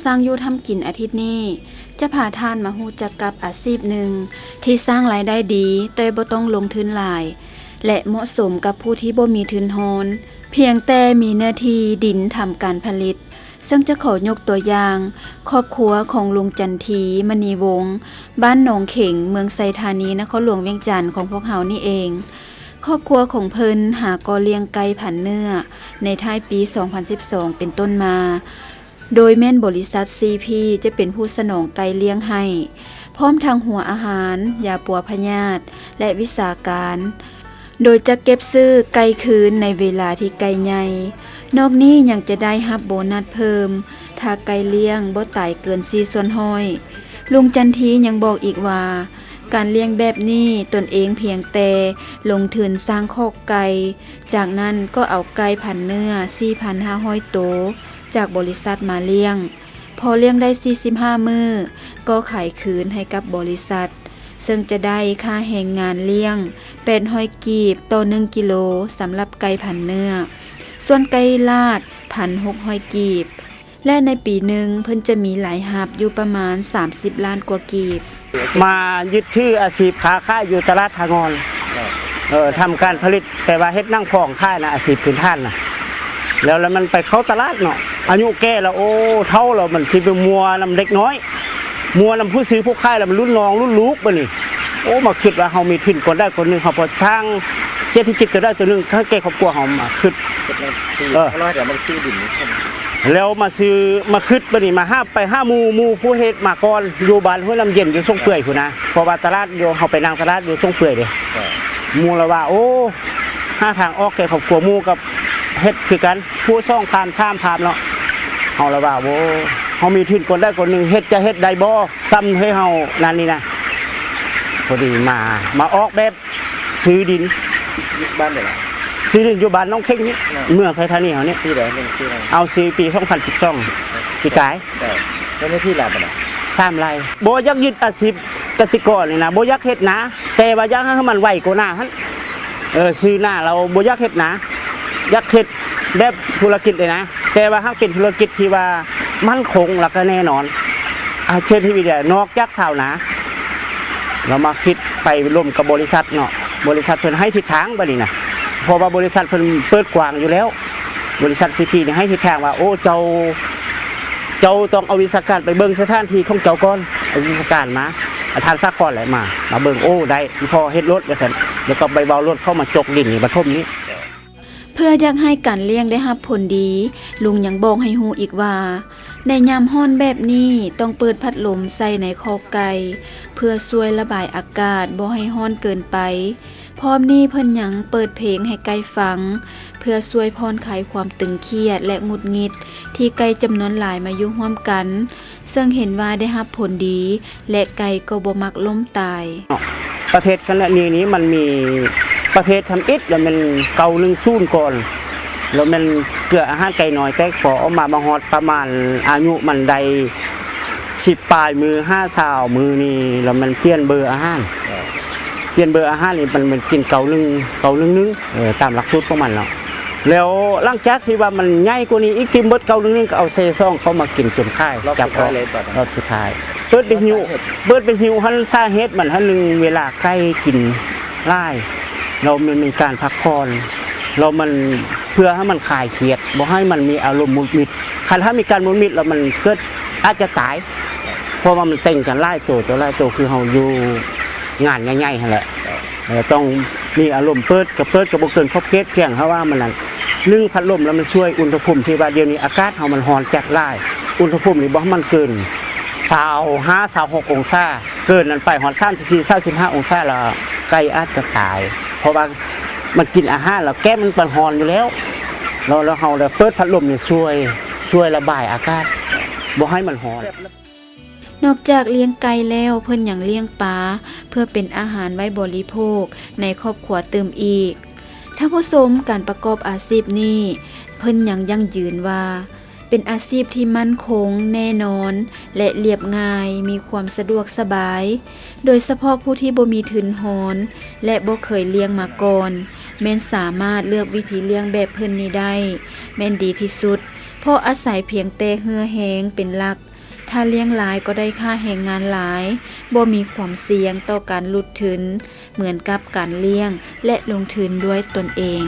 ສ້າງຢູ່ທຳກິນອາທິດນີ້ ຈະພາທ່ານມາຮູ້ຈັກກັບອາຊີບໜຶ່ງທີ່ສ້າງລາຍໄດ້ດີ ແຕ່ບໍ່ຕ້ອງລົງທຶນຫຼາຍ ແລະ ເໝາະສົມກັບຜູ້ທີ່ບໍ່ມີທຶນຮອນ ພຽງແຕ່ມີເນື້ອທີ່ດິນທຳການຜະລິດ. ເຊິ່ງຈະຂໍຍົກຕົວຢ່າງ ຄອບຄົວຂອງລຸງຈັນທີ ມະນີວົງ ບ້ານໜອງເຂັງ ເມືອງໄຊທານີ ນະຄອນຫຼວງວຽງຈັນຂອງພວກເຮົານີ້ເອງ. ຄອບຄົວຂອງເພິ່ນຫາກໍລ້ຽງໄກ່ພັນເນື້ອໃນທ້າຍປີສອງພັນສິບສອງເປັນຕົ້ນມາ, ໂດຍແມ່ນບໍລິສັດ ຊີ ພີ ຈະເປັນຜູ້ສະໜອງໄກ່ລ້ຽງໃຫ້, ພ້ອມທັງຫົວອາຫານ, ຢາປົວພະຍາດ ແລະ ວິຊາການ, ໂດຍຈະເກັບຊື້ໄກ່ຄືນໃນເວລາທີ່ໄກ່ໃຫຍ່. ນອກນີ້ຍັງຈະໄດ້ຮັບໂບນັດເພີ່ມ ຖ້າໄກ່ລ້ຽງບໍ່ຕາຍເກີນສີ່ສ່ວນຮ້ອຍ. ລຸງຈັນທີຍັງບອກອີກວ່າ ການລ້ຽງແບບນີ້ຕົນເອງພຽງແຕ່ລົງທຶນສ້າງຄອກໄກ່, ຈາກນັ້ນກໍເອົາໄກ່ພັນເນື້ອສີ່ພັນຫ້າຮ້ອຍໂຕຈາກບໍລິສັດມາລ້ຽງ. ພໍລ້ຽງໄດ້ສີ່ສິບຫ້າມື້ ກໍຂາຍຄືນໃຫ້ກັບບໍລິສັດ, ເຊິ່ງຈະໄດ້ຄ່າແຮງງານລ້ຽງແປດຮ້ອຍກີບຕໍ່ໜຶ່ງກິໂລ ສຳລັບໄກ່ພັນເນື້ອ, ສ່ວນໄກ່ລາດ ພັນຫົກຮ້ອຍກີບ ແລະ ໃນປີໜຶ່ງເພິ່ນຈະມີລາຍຮັບຢູ່ປະມານສາມສິບລ້ານກວ່າກີບ. ມາຍຶດຖືອາຊີບຄ້າຂາຍຢູ່ຕະຫຼາດທ່າງ່ອນ ເອີ ທຳການຜະລິດ ແຕ່ວ່າເຮັດໜັງຂອງຂາຍນະ ອາຊີບພື້ນຖານນະ. ແລ້ວ ແລ້ວມັນໄປເຂົ້າຕະຫຼາດເນາະ ອາຍຸແກ່ແລ້ວ ໂອ້ ເຖົ້າແລ້ວ ມັນຊິໄປມົວນຳເດັກນ້ອຍ ມົວນຳຜູ້ຊື້ຜູ້ຂາຍ ແລ້ວມັນລຸ້ນນ້ອງລຸ້ນລູກບາດນີ້. ໂອ້ ມາຄິດວ່າເຮົາມີທຶນກ່ອນໃດກ່ອນໜຶ່ງ ເຮົາພໍສ້າງເສດຖະກິດຕົວໃດຕົວໜຶ່ງໃຫ້ແກ່ຄອບຄົວເຮົາ ມາຄິດ ເອີ ແລ້ວມາຊື້ ມາຄິດບາດນີ້ ມາຫາ ໄປຫາໝູ່ ໝູ່ຜູ້ເຮັດມາກ່ອນ ຢູ່ບ້ານຫ້ວຍນ້ຳເຢັນ ຢູ່ສົງເປື່ອຍພຸ້ນນະ. ເພາະວ່າຕະຫຼາດຢູ່ ເຮົາໄປນັ່ງຕະຫຼາດຢູ່ສົງເປື່ອຍເດ້. ໝູ່ລະວ່າ ໂອ້ ຫາທາງອອກແກ່ຄອບຄົວ ໝູ່ກໍເຮັດຄືກັນ ຜູ້ສອງພາມສາມພາມເນາະ. ເຮົາລະວ່າ ໂອ້ ເຮົາມີທຶນກ່ອນໃດກ່ອນໜຶ່ງ ເຮັດຈະເຮັດໄດ້ບໍ່ ສ່ຳໃຫ້ເຮົານັ້ນນີ້ນະ. ພໍດີມາ ມາອອກແບບ ຊື້ດິນ ຢູ່ບ້ານໃດລະ? ຊື້ດິນຢູ່ບ້ານໜອງເຂັງນີ້ ເມືອງໄຊທານີເຮົານີ້. ຊື້ໄດ້ ເປັນຊື້ໄດ້ ເອົາຊື້ປີສອງພັນສິບສອງ ປີກາຍ. ເຈົ້າ ແລ້ວເນື້ອທີ່ຫຼາຍປານໃດ? ສາມໄຮ່. ບໍ່ຢາກຍຶດອາຊີບກະສິກອນນີ້ນະ ບໍ່ຢາກເຮັດນາ ແຕ່ວ່າຢາກໃຫ້ມັນໄວກວ່ານາຫັ້ນ. ເອີ ຊື້ນາ ລາວບໍ່ຢາກເຮັດນາ ຢາກເຮັດແບບທຸລະກິດເລີຍນະ ແຕ່ວ່າຫາກເປັນທຸລະກິດທີ່ວ່າໝັ້ນຄົງ ແລ້ວກໍແນ່ນອນ. ອາ ເຮັດໃຫ້ວິທະຍາ ນອກຈາກຊາວນາ ລາວມາຄິດໄປລົມກັບບໍລິສັດເນາະ ບໍລິສັດເພິ່ນໃຫ້ທິດທາງບາດນີ້ນະ ເພາະວ່າບໍລິສັດເພິ່ນເປີດກວ້າງຢູ່ແລ້ວ. ບໍລິສັດ ຊີ ພີ ນີ້ໃຫ້ທິດທາງວ່າ ໂອ້ ເຈົ້າ ເຈົ້າຕ້ອງເອົາວິຊາການໄປເບິ່ງສະຖານທີ່ຂອງເຈົ້າກ່ອນ ເອົາວິຊາການມາ ອາ ທ່ານສາຄອນແຫຼະມາ ມາເບິ່ງ ໂອ້ ໄດ້ ພໍເຮັດໂລດວ່າຊັ້ນ ແລ້ວກໍໄປເວົ້າໂລດ ເຂົ້າມາຈົກດິນນີ້ ມາຖົມນີ້. ເພື່ອຢາກໃຫ້ການລ້ຽງໄດ້ຮັບຜົນດີ, ລຸງຍັງບອກໃຫ້ຮູ້ອີກວ່າ ໃນຍາມຮ້ອນແບບນີ້ ຕ້ອງເປີດພັດລົມໃສ່ໃນຄອກໄກ່ ເພື່ອຊ່ວຍລະບາຍອາກາດບໍ່ໃຫ້ຮ້ອນເກີນໄປ. ພ້ອມນີ້ເພິ່ນຍັງເປີດເພງໃຫ້ໄກ່ຟັງ ເພື່ອຊ່ວຍຜ່ອນຄາຍຄວາມຕຶງຄຽດ ແລະ ຫງຸດຫງິດ ທີ່ໄກ່ຈຳນວນຫຼາຍມາຢູ່ຮ່ວມກັນ ເຊິ່ງເຫັນວ່າໄດ້ຮັບຜົນດີ ແລະ ໄກ່ກໍບໍ່ມັກລົ້ມຕາຍ. ປະເພດຂະນະນີ້ນີ້ ມັນມີປະເພດທຳອິດ ແລ້ວແມ່ນເກົ້າໜຶ່ງສູນກ່ອນ ແລ້ວແມ່ນເກືອອາຫານໄກ່ນ້ອຍ ແຕ່ພໍອອກມາ ມາຮອດປະມານອາຍຸມັນໄດ້ສິບປາຍມື້ ຫາຊາວມື້ນີ້ ແລ້ວແມ່ນປ່ຽນເບີອາຫານ. ປ່ຽນເບີອາຫານນີ້ ມັນ ມັນກິນເກົ້າໜຶ່ງ ເກົ້າໜຶ່ງໜຶ່ງ ເອີ ຕາມຫຼັກສູດຂອງມັນເນາະ. ແລ້ວຫຼັງຈາກທີ່ວ່າມັນໃຫຍ່ກວ່ານີ້ອີກ ທີ່ໝົດເກົ້າໜຶ່ງໜຶ່ງ ກໍເອົາເຊສອງເຂົ້າມາກິນຈົນຂາຍ ລອບສຸດທ້າຍເລີຍ ຈັບອອກ ລອບສຸດທ້າຍ ເປີດໄປຫິ້ວ ເປີດໄປຫິ້ວຫັ້ນ ສາເຫດມັນຫັ້ນ ໜຶ່ງ ເວລາໄກ່ກິນຫຼາຍ ແລ້ວມັນມີການພັກຜ່ອນ ແລ້ວມັນເພື່ອໃຫ້ມັນຄາຍຄຽດ ບໍ່ໃຫ້ມັນມີອາລົມໝຸດມິດ. ຄັນຖ້າມີການໝຸດມິດ ແລ້ວມັນເກີດອາດຈະຕາຍ ເພາະວ່າມັນເຕັງກັນຫຼາຍໂຕຕໍ່ຫຼາຍໂຕ ຄືເຮົາຢູ່ງານໃຫຍ່ໆຫັ້ນແຫຼະ. ເອີ ຕ້ອງມີອາລົມເປີດ ກໍເປີດກໍບໍ່ເກີນຂອບເຂດ ພຽງເຮົາວ່າມັນນັ້ນ ໜຶ່ງ ພັດລົມແລ້ວມັນຊ່ວຍ ອຸນຫະພູມທີ່ວ່າດຽວນີ້ອາກາດເຮົາມັນຮ້ອນຈັດຫຼາຍ ອຸນຫະພູມນີ້ບໍ່ໃຫ້ມັນເກີນຊາວຫ້າ ຊາວຫົກອົງສາ ເກີນນັ້ນໄປຮອດສາມສິບສີ່ ສາມສິບຫ້າອົງສາ ແລ້ວໄກ່ອາດຈະຕາຍ ເພາະວ່າມັນກິນອາຫານແລ້ວແກ້ມມັນປະຮ້ອນຢູ່ແລ້ວ ແລ້ວ ແລ້ວເຮົາໄດ້ເປີດພັດລົມນີ້ຊ່ວຍ ຊ່ວຍລະບາຍອາກາດບໍ່ໃຫ້ມັນຮ້ອນ. ນອກຈາກລ້ຽງໄກ່ແລ້ວ ເພິ່ນຍັງລ້ຽງປາ ເພື່ອເປັນອາຫານໄວ້ບໍລິໂພກໃນຄອບຄົວຕື່ມອີກ. ທ່ານຜູ້ຊົມ, ການປະກອບອາຊີບນີ້ ເພິ່ນຍັງຢັ້ງຢືນວ່າ ເປັນອາຊີບທີ່ໝັ້ນຄົງ, ແນ່ນອນ ແລະ ລຽບງ່າຍ, ມີຄວາມສະດວກສະບາຍ, ໂດຍສະເພາະຜູ້ທີ່ບໍ່ມີທຶນຮອນ ແລະ ບໍ່ເຄີຍລ້ຽງມາກ່ອນ, ແມ່ນສາມາດເລືອກວິທີລ້ຽງແບບເພິ່ນນີ້ໄດ້ ແມ່ນດີທີ່ສຸດ, ເພາະອາໄສພຽງແຕ່ເຫື່ອແຮງເປັນຫຼັກ, ຖ້າລ້ຽງຫຼາຍກໍໄດ້ຄ່າແຮງງານຫຼາຍ, ບໍ່ມີຄວາມສ່ຽງຕໍ່ການຫຼຸດທຶນ ເໝືອນກັບການລ້ຽງ ແລະ ລົງທຶນດ້ວຍຕົນເອງ.